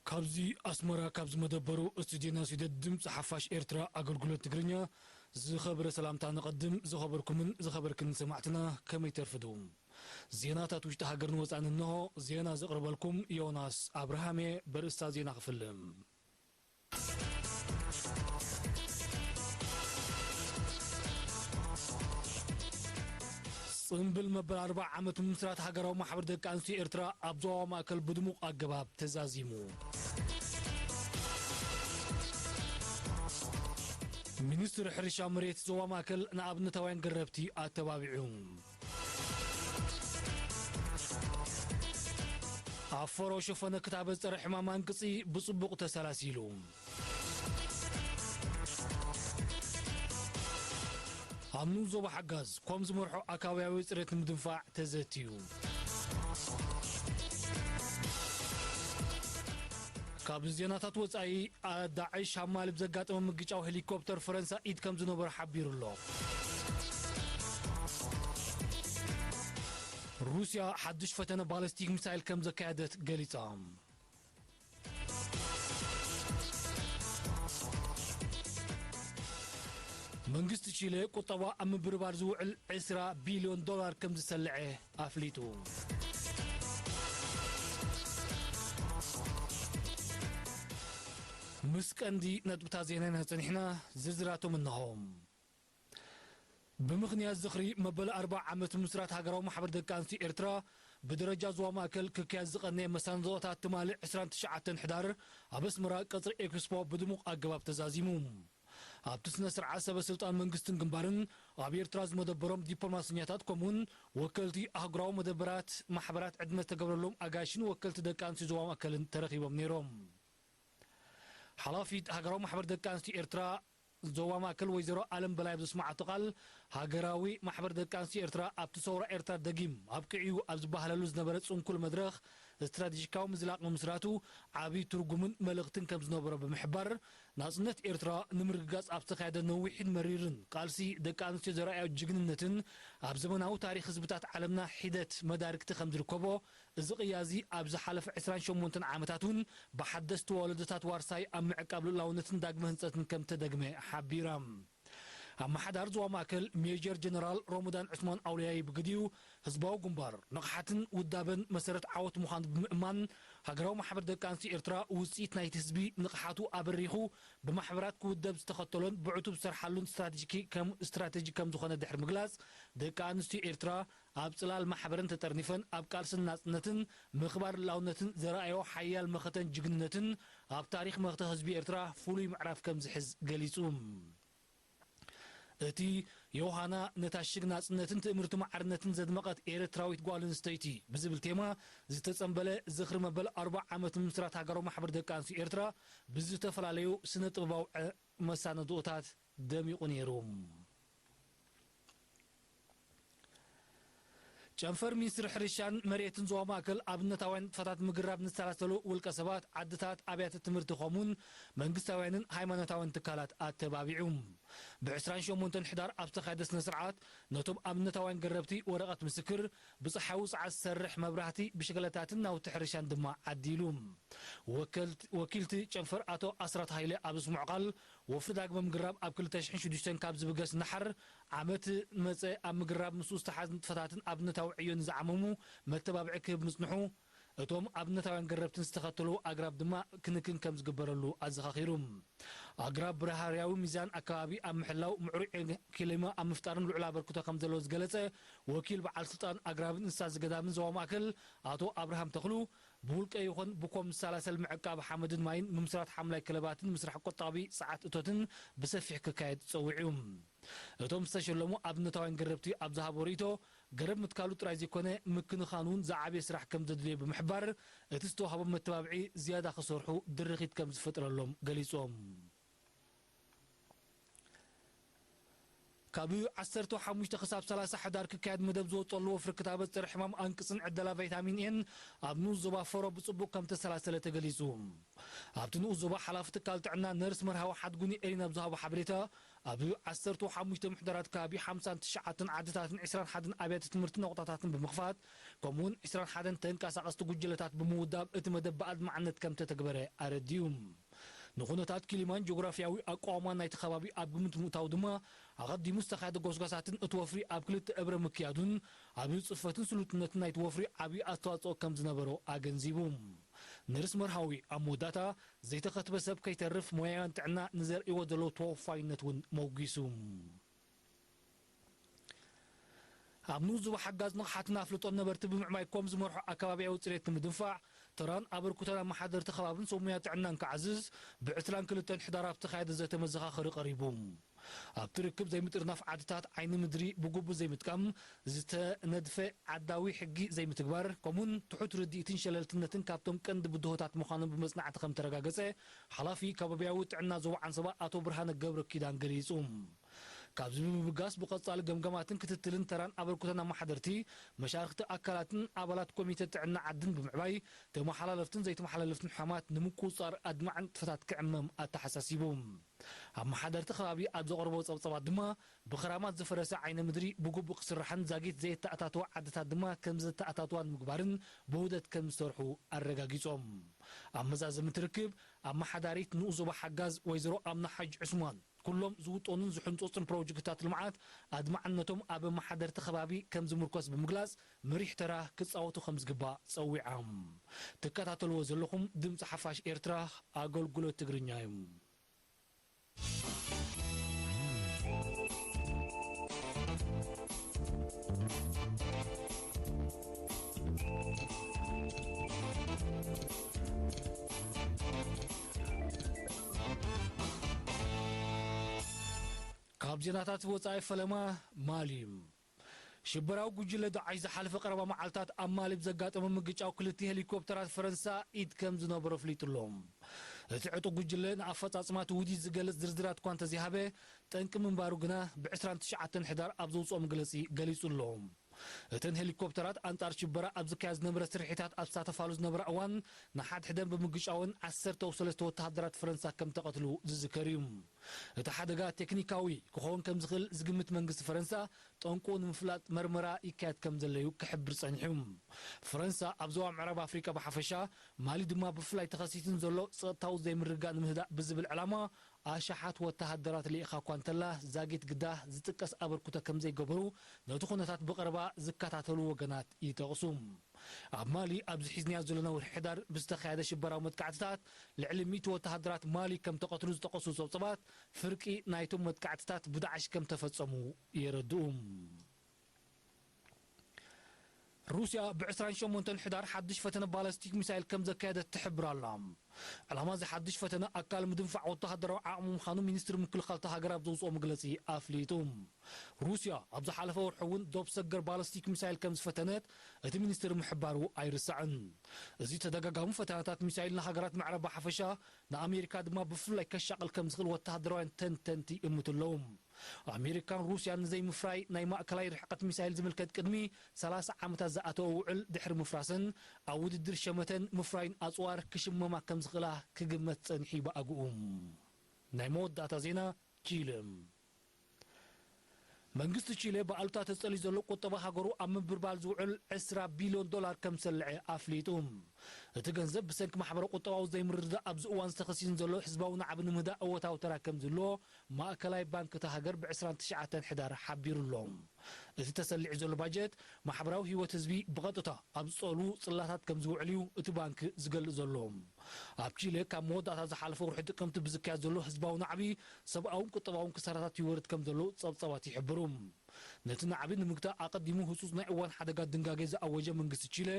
ካብዚ ኣስመራ ካብ ዝመደበሩ ስቱድዮና ስዊደን ድምፂ ሓፋሽ ኤርትራ ኣገልግሎት ትግርኛ ዝኸበረ ሰላምታ ነቐድም። ዝኸበርኩምን ዝኸበርክን ሰማዕትና ከመይ ተርፍዱ? ዜናታት ውሽጢ ሃገርን ወፃእን እንሆ። ዜና ዘቕርበልኩም ዮናስ ኣብርሃም እየ። በርእስታ ዜና ክፍልም። ጽምብል መበል ኣርብዓ ዓመት ምምስራት ሃገራዊ ማሕበር ደቂ ኣንስትዮ ኤርትራ ኣብ ዞባ ማእከል ብድሙቕ ኣገባብ ተዛዚሙ። ሚኒስትሪ ሕርሻ መሬት ዞባ ማእከል ንኣብነታውያን ገረብቲ ኣተባቢዑ። ኣብ ፈሮ ሸፈነ ክታበት ጸረ ሕማም ኣንቅጺ ብጽቡቕ ተሰላሲሉ። ኣብ ንኡስ ዞባ ሓጋዝ ኮም ዝመርሖ ኣካባቢያዊ ጽሬት ንምድንፋዕ ተዘትዩ። ካብ ዜናታት ወጻኢ፣ ዳዕሽ ኣብ ማሊ ብዘጋጠመ ምግጫው ሄሊኮፕተር ፈረንሳ ኢድ ከም ዝነበሮ ሓቢሩ ኣሎ። ሩስያ ሓድሽ ፈተነ ባለስቲክ ሚሳይል ከም ዘካየደት ገሊጻ። መንግስቲ ቺለ ቁጠባ ኣብ ምብርባር ዝውዕል ዕስራ ቢልዮን ዶላር ከም ዝሰልዐ ኣፍሊጡ። ምስ ቀንዲ ነጥብታት ዜናና ጸኒሕና፣ ዝርዝራቶም እንሆ። ብምኽንያት ዝኽሪ መበል ኣርብዓ ዓመት ምስራት ሃገራዊ ማሕበር ደቂ ኣንስትዮ ኤርትራ፣ ብደረጃ ዞባ ማእከል ክካየድ ዝቐነየ መሳንድኦታት ትማሊ ዕስራን ትሽዓተን ሕዳር ኣብ ኣስመራ ቀጽሪ ኤክስፖ ብድሙቕ ኣገባብ ተዛዚሙ። ኣብቲ ስነ ስርዓት ሰበ ስልጣን መንግስትን ግንባርን፣ ኣብ ኤርትራ ዝመደበሮም ዲፕሎማሰኛታት፣ ከምኡውን ወከልቲ ኣህጉራዊ መደበራት ማሕበራት ዕድመ ዝተገብረሎም ኣጋይሽን ወከልቲ ደቂ ኣንስትዮ ዞባ ማእከልን ተረኺቦም ነይሮም። ሓላፊት ሃገራዊ ማሕበር ደቂ ኣንስትዮ ኤርትራ ዞባ ማእከል ወይዘሮ ኣለም በላይ ኣብ ዘስማዓቶ ቃል፣ ሃገራዊ ማሕበር ደቂ ኣንስትዮ ኤርትራ ኣብቲ ሰውራ ኤርትራ ደጊም ኣብቂዑ ኣብ ዝበሃለሉ ዝነበረ ጽንኩል መድረኽ ስትራቴጂካዊ ምዝላቕ ምምስራቱ ዓቢ ትርጉምን መልእኽትን ከም ዝነበሮ ብምሕባር፣ ናጽነት ኤርትራ ንምርግጋጽ ኣብ ዝተኻየደ ነዊሕን መሪርን ቃልሲ ደቂ ኣንስትዮ ዘርኣዮ ጅግንነትን ኣብ ዘመናዊ ታሪኽ ህዝብታት ዓለምና ሒደት መዳርግቲ ከም ዝርከቦ፣ እዚ ቅያ እዚ ኣብ ዝሓለፈ ዕስራን ሸሞንተን ዓመታት እውን ብሓደስቲ ወለዶታት ዋርሳይ ኣብ ምዕቃብ ልኡላውነትን ዳግመ ህንጸትን ከም እተደግመ ሓቢራ። ኣመሓዳሪ ዞባ ማእከል ሜጀር ጀነራል ሮሞዳን ዑስማን ኣውልያይ ብግዲኡ፣ ህዝባዊ ግንባር ንቕሓትን ውዳበን መሰረት ዓወት ምዃኑ ብምእማን፣ ሃገራዊ ማሕበር ደቂ ኣንስትዮ ኤርትራ ውጽኢት ናይቲ ህዝቢ ንቕሓቱ ኣበሪኹ ብማሕበራት ክውደብ ዝተኸተሎን ብዕቱብ ዝሰርሓሉን ስትራቴጂኪ ከም፣ ስትራቴጂ ከም ዝኾነ ድሕሪ ምግላጽ፣ ደቂ ኣንስትዮ ኤርትራ ኣብ ጽላል ማሕበረን ተጠርኒፈን ኣብ ቃልስን ናጽነትን ምኽባር ልኡላውነትን ዘርኣዮ ሓያል መኸተን ጅግንነትን ኣብ ታሪኽ መኸተ ህዝቢ ኤርትራ ፍሉይ ምዕራፍ ከም ዝሕዝ ገሊጹ። እቲ ዮሃና ነታ ሽግ ናጽነትን ትእምርቲ ማዕርነትን ዘድመቐት ኤርትራዊት ጓል ኣንስተይቲ ብዝብል ቴማ ዝተጸንበለ ዝኽሪ መበል ኣርብዓ ዓመት ምምስራት ሃገራዊ ማሕበር ደቂ ኣንስትዮ ኤርትራ ብዝተፈላለዩ ስነ ጥበባዊ ዐ-፣ መሳነድኦታት ደሚቑ ነይሩ። ጨንፈር ሚኒስትሪ ሕርሻን መሬትን ዞባ ማእከል ኣብነታውያን ንጥፈታት ምግራብ ንዝተላሰሉ ውልቀ ሰባት፣ ዓድታት፣ ኣብያተ ትምህርቲ ከምኡውን መንግስታውያንን ሃይማኖታውያን ትካላት ኣተባቢዑ። ብዕስራን ሸሞንተን ሕዳር ኣብ ዝተኻየደ ስነ ስርዓት፣ ነቶም ኣብነታውያን ገረብቲ ወረቐት ምስክር፣ ብጸሓይ ውጽዓት ዝሰርሕ መብራህቲ፣ ብሽክለታትን ናውቲ ሕርሻን ድማ ዓዲሉ። ወከልት-፣ ወኪልቲ ጨንፈር ኣቶ ኣስራት ሃይለ ኣብ ዘስምዖ ቃል፣ ወፍሪ ዳግመ ምግራብ ኣብ ክልተ ሽሕን ሽዱሽተን ካብ ዝብገስ ንሓር ዓመት መጸ ኣብ ምግራብ ምስኡ ዝተሓዝ ንጥፈታትን ኣብነታዊ ዕዮ ንዝዓመሙ መተባብዒ ክህብ ምጽንሑ፣ እቶም ኣብነታውያን ገረብትን ዝተኸተሉ ኣግራብ ድማ ክንክን ከም ዝግበረሉ ኣዘኻኺሩ። ኣግራብ ብራህርያዊ ሚዛን ኣከባቢ ኣብ ምሕላው፣ ምዕሩይ ዕንክሊማ ኣብ ምፍጣርን ልዑል ኣበርክቶ ከም ዘለዎ ዝገለጸ ወኪል በዓል ስልጣን ኣግራብን እንስሳ ዘገዳምን ዞባ ማእከል ኣቶ ኣብርሃም ተኽሉ፣ ብውልቀ ይኹን ብኮም ዝሰላሰል ምዕቃብ ሓመድን ማይን፣ ምምስራት ሓምላይ ክለባትን ምስራሕ ቆጣቢ ጸዓት እቶትን ብሰፊሕ ክካየድ ጸዊዑ። እቶም ዝተሸለሙ ኣብነታውያን ገረብቲ ኣብ ዝሃቦ ርእይቶ፣ ገረብ ምትካሉ ጥራይ ዘይኮነ፣ ምክንኻኑ እውን ዝዓበየ ስራሕ ከም ዘድልዮ ብምሕባር፣ እቲ ዝተዋህቦም መተባብዒ ዝያዳ ክሰርሑ ድርኺት ከም ዝፈጥረሎም ገሊጾም። ካብ ዓሰርተ ሓሙሽተ ክሳብ ሰላሳ ሕዳር ክካየድ መደብ ዝወጸሉ ወፍሪ ክታበት ጸረ ሕማም ኣንቅጽን ዕደላ ቫይታሚን ኤን ኣብ ንኡስ ዞባ ፈሮ ብጽቡቕ ከም ተሰላሰለ ተገሊጹ። ኣብቲ ንኡስ ዞባ ሓላፊ ትካል ጥዕና ነርስ መርሃዊ ሓድጉኒ ኤሪን ኣብ ዝሃቦ ሓበሬታ፣ ኣብ ዓሰርተ ሓሙሽተ ምሕደራት ከባቢ ሓምሳን ትሽዓተን ዓድታትን ዕስራን ሓደን ኣብያተ ትምህርቲ ነቑጣታትን ብምኽፋት፣ ከምኡውን ዕስራን ሓደን ተንቀሳቐስቲ ጉጅለታት ብምውዳብ እቲ መደብ ብኣድማዕነት ከም ተተግበረ ኣረዲኡ። ንኹነታት ክሊማን ጂኦግራፊያዊ ኣቃውማን ናይቲ ከባቢ ኣብ ግምት ምእታው ድማ፣ ኣቐዲሙ ዝተኻየደ ጎስጓሳትን እቲ ወፍሪ ኣብ ክልተ እብረ ምክያዱን፣ ኣብ ጽፈትን ስሉጥነትን ናይቲ ወፍሪ ዓቢ ኣስተዋጽኦ ከም ዝነበሮ ኣገንዚቡ። ነርስ መርሃዊ ኣብ መወዳእታ፣ ዘይተኸትበ ሰብ ከይተርፍ ሞያውያን ጥዕና ንዘርእይዎ ዘለዉ ተወፋይነት እውን መጒሱ። ኣብ ንኡስ ዞባ ሓጋዝ ንቕሓትን ኣፍልጦን ነበርቲ ብምዕባይ ኮም ዝመርሖ ኣከባብያዊ ጽሬት ንምድንፋዕ፣ ተራን ኣበርክቶን ኣመሓደርቲ ከባብን ሰብ ሞያ ጥዕናን ክዓዝዝ፣ ብ ዕስራን ክልተን ሕዳር ኣብ ዝተኻየደ ዘተ መዘኻኸሪ ቀሪቡ። ኣብቲ ርክብ ዘይምጥርናፍ ዓድታት ዓይኒ ምድሪ ብግቡእ ዘይምጥቃም፣ ዝተነድፈ ዓዳዊ ሕጊ ዘይምትግባር፣ ከምኡውን ትሑት ርድኢትን ሸለልትነትን ካብቶም ቀንዲ ብድሆታት ምዃኖም ብመጽናዕቲ ከም ተረጋገጸ፣ ሓላፊ ከባብያዊ ጥዕና ዞባ ዓንሰባ ኣቶ ብርሃነ ገብረ ኪዳን ገሊጹ። ካብዚ ብምብጋስ፣ ብቐጻሊ ገምገማትን ክትትልን ተራን ኣበርክቶን ኣመሓደርቲ፣ መሻርኽቲ ኣካላትን ኣባላት ኮሚተ ጥዕና ዓድን ብምዕባይ፣ ተመሓላለፍትን ዘይተመሓላለፍትን ሕማማት ንምቁጽጻር ኣድማዒ ንጥፈታት ክዕመም ኣተሓሳሲቡ። ኣመሓደርቲ ከባቢ ኣብ ዘቕርቦ ጸብጻባት ድማ፣ ብኽራማት ዝፈረሰ ዓይነ ምድሪ ብግቡእ ክስራሕን ዛጊት ዘየተኣታተዋ ዓድታት ድማ ከም ዘተኣታትዋ ንምግባርን ብውህደት ከም ዝሰርሑ ኣረጋጊጾም። ኣብ መዛዘሚ እቲ ርክብ፣ ኣመሓዳሪት ንኡስ ዞባ ሓጋዝ ወይዘሮ ኣምና ሓጅ ዑስማን፣ ኩሎም ዝውጠኑን ዝሕንጸጹን ፕሮጀክትታት ልምዓት ኣድማዕነቶም ኣብ ኣመሓደርቲ ከባቢ ከም ዝምርኮስ ብምግላጽ፣ መሪሕ ተራ ክጻወቱ ከም ዝግባእ ጸዊዖም። ትከታተልዎ ዘለኹም ድምጺ ሓፋሽ ኤርትራ ኣገልግሎት ትግርኛ እዩ። ካብ ዜናታት ወጻኢ ፈለማ፣ ማሊ። ሽበራዊ ጉጅለ ዳዕሽ ዝሓለፈ ቀረባ መዓልታት ኣብ ማሊ ብዘጋጠመ ምግጫው ክልተ ሄሊኮፕተራት ፈረንሳ ኢድ ከም ዝነበሮ ኣፍሊጡ ኣሎ። እቲ ዕጡቕ ጉጅለ ንኣፈጻጽማ እቲ ውዲት ዝገልጽ ዝርዝራት እኳ እንተዘይሃበ፣ ጠንቂ ምንባሩ ግና ብ ዕስራን ትሽዓተን ሕዳር ኣብ ዘውጽኦ መግለጺ ገሊጹ ኣሎ። እተን ሄሊኮፕተራት ኣንጻር ሽበራ ኣብ ዝካየድ ዝነበረ ስርሒታት ኣብ ዝሳተፋሉ ዝነበራ እዋን፣ ንሓድሕደን ብምግጫወን ዓሰርተ ሰለስተ ወተሃደራት ፈረንሳ ከም ተቐትሉ ዝዝከር እዩ። እቲ ሓደጋ ቴክኒካዊ ክኸውን ከም ዝኽእል ዝግምት መንግስቲ ፈረንሳ፣ ጠንቁ ንምፍላጥ መርመራ ይካየድ ከም ዘሎ እዩ ክሕብር ጸኒሑ። ፈረንሳ ኣብ ዞባ ምዕራብ ኣፍሪቃ ብሓፈሻ፣ ማሊ ድማ ብፍላይ ተኸሲትን ዘሎ ጸጥታዊ ዘይምርግጋእ ንምህዳእ ብዝብል ዕላማ፣ ኣሽሓት ወተሃደራት ልኢኻ እኳ እንተላ፣ ዛጊት ግዳ ዝጥቀስ ኣበርክቶ ከም ዘይገበሩ ነቲ ኩነታት ብቐረባ ዝከታተሉ ወገናት ይጠቕሱ። ኣብ ማሊ ኣብዚ ሒዝናዮ ዘለና ወርሒ ሕዳር ብዝተኻየደ ሽበራዊ መጥቃዕትታት ልዕሊ ሚእቲ ወተሃደራት ማሊ ከም ተቐትሉ ዝጠቐሱ ጸብጸባት፣ ፍርቂ ናይቶም መጥቃዕትታት ብዳዕሽ ከም ተፈጸሙ የረድኡ። ሩስያ ብ ዕስራን ሸሞንተን ሕዳር ሓድሽ ፈተነ ባለስቲክ ሚሳይል ከም ዘካየደት ትሕብር ኣላ። ዕላማ እዚ ሓድሽ ፈተነ ኣካል ምድንፋዕ ወተሃደራዊ ዓቕሚ ምዃኑ ሚኒስትሪ ምክልኻል እታ ሃገር ኣብ ዘውፅኦ መግለፂ ኣፍሊጡ። ሩስያ ኣብ ዝሓለፈ ወርሒ እውን ዶብ ሰገር ባለስቲክ ሚሳይል ከም ዝፈተነት እቲ ሚኒስትሪ ምሕባሩ ኣይርሳዕን። እዚ ተደጋጋሚ ፈተናታት ሚሳይል ንሃገራት ምዕራብ ብሓፈሻ፣ ንኣሜሪካ ድማ ብፍላይ ከሻቕል ከም ዝኽእል ወተሃደራውያን ተንተንቲ ይእምቱ ኣለዉ። ኣሜሪካን ሩስያን ንዘይምፍራይ ናይ ማእከላይ ርሕቀት ሚሳይል ዝምልከት ቅድሚ ሰላሳ ዓመታት ዝኣተወ ውዕል ድሕሪ ምፍራሰን፣ ኣብ ውድድር ሸመተን ምፍራይን ኣጽዋር ክሽመማ ከም ዝኽእላ ክግመት ጸኒሑ እዩ ብኣግኡ። ናይ መወዳእታ ዜና፣ ቺለ። መንግስቲ ቺለ ብኣሉታ ተጸልዩ ዘሎ ቁጠባ ሃገሩ ኣብ ምብርባር ዝውዕል ዕስራ ቢልዮን ዶላር ከም ዝሰልዐ ኣፍሊጡ። እቲ ገንዘብ ብሰንኪ ማሕበረ ቁጠባዊ ዘይምርድዳእ ኣብዚ እዋን ዝተኸሲን ዘሎ ህዝባዊ ናዕቢ ንምህዳእ እወታዊ ተራ ከም ዝህልዎ ማእከላይ ባንክ እታ ሃገር ብ ዕስራን ትሽዓተን ሕዳር ሓቢሩ ኣሎ። እቲ ተሰሊዑ ዘሎ ባጀት ማሕበራዊ ህይወት ህዝቢ ብቐጥታ ኣብ ዝጸልዉ ጽላታት ከም ዝውዕል እዩ እቲ ባንክ ዝገልጽ ዘሎ። ኣብ ቺለ ካብ መወዳእታ ዝሓለፈ ወርሒ ጥቅምቲ ብዝካየድ ዘሎ ህዝባዊ ናዕቢ ሰብኣውን ቁጠባውን ክሳራታት ይወርድ ከም ዘሎ ጸብጻባት ይሕብሩ። ነቲ ናዕቢ ንምግታእ ኣቐዲሙ ህጹጽ ናይ እዋን ሓደጋ ድንጋጌ ዝኣወጀ መንግስቲ ቺለ፣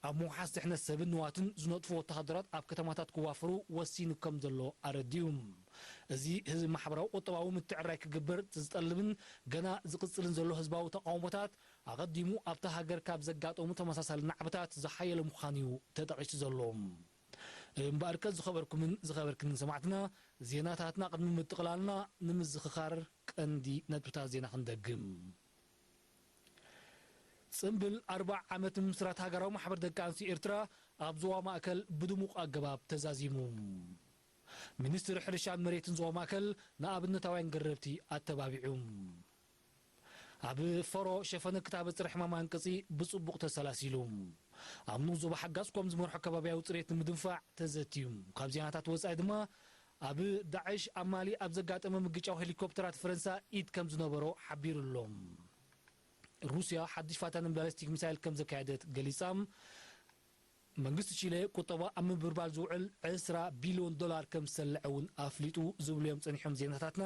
ኣብ ምውሓስ ድሕነት ሰብን ንዋትን ዝነጥፉ ወተሃደራት ኣብ ከተማታት ክዋፈሩ ወሲኑ ከም ዘሎ ኣረዲኡ። እዚ ህዝቢ ማሕበራዊ ቁጠባዊ ምትዕርራይ ክግበር ዝጠልብን ገና ዝቕጽልን ዘሎ ህዝባዊ ተቓውሞታት፣ ኣቐዲሙ ኣብታ ሃገር ካብ ዘጋጠሙ ተመሳሳሊ ናዕብታት ዝሓየለ ምዃኑ እዩ ተጠቒሱ ዘሎ። እምበኣርከ ዝኸበርኩምን ዝኸበርክንን ሰማዕትና፣ ዜናታትና ቅድሚ ምጥቕላልና ንምዝኽኻር ቀንዲ ነጥብታት ዜና ክንደግም። ጽምብል ኣርብዓ ዓመት ምስራት ሃገራዊ ማሕበር ደቂ ኣንስትዮ ኤርትራ ኣብ ዞባ ማእከል ብድሙቕ ኣገባብ ተዛዚሙ። ሚኒስትሪ ሕርሻን መሬትን ዞባ ማእከል ንኣብነታውያን ገረብቲ ኣተባቢዑ። ኣብ ፈሮ ሸፈነ ክታበት ጸረ ሕማም ኣንቅጺ ብጽቡቕ ተሰላሲሉ። ኣብ ንኡስ ዞባ ሓጋዝ ኮም ዝመርሖ ከባብያዊ ጽሬት ንምድንፋዕ ተዘትዩ። ካብ ዜናታት ወጻኢ ድማ ኣብ ዳዕሽ ኣብ ማሊ ኣብ ዘጋጠመ ምግጫው ሄሊኮፕተራት ፈረንሳ ኢድ ከም ዝነበሮ ሓቢሩ ኣሎ። ሩስያ ሓድሽ ፋታ ን ባለስቲክ ሚሳይል ከም ዘካየደት ገሊጻ። መንግስቲ ቺለ ቁጠባ ኣብ ምብርባር ዝውዕል ዕስራ ቢልዮን ዶላር ከም ዝሰልዐ እውን ኣፍሊጡ ዝብሉ እዮም ጸኒሖም ዜናታትና።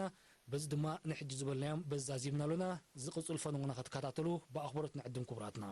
በዚ ድማ ንሕጂ ዝበልናዮም በዚ ዛዚምና ኣሎና። ዝቕጽል ፈነውና ክትከታተሉ ብኣኽብሮት ንዕድም ክቡራትና።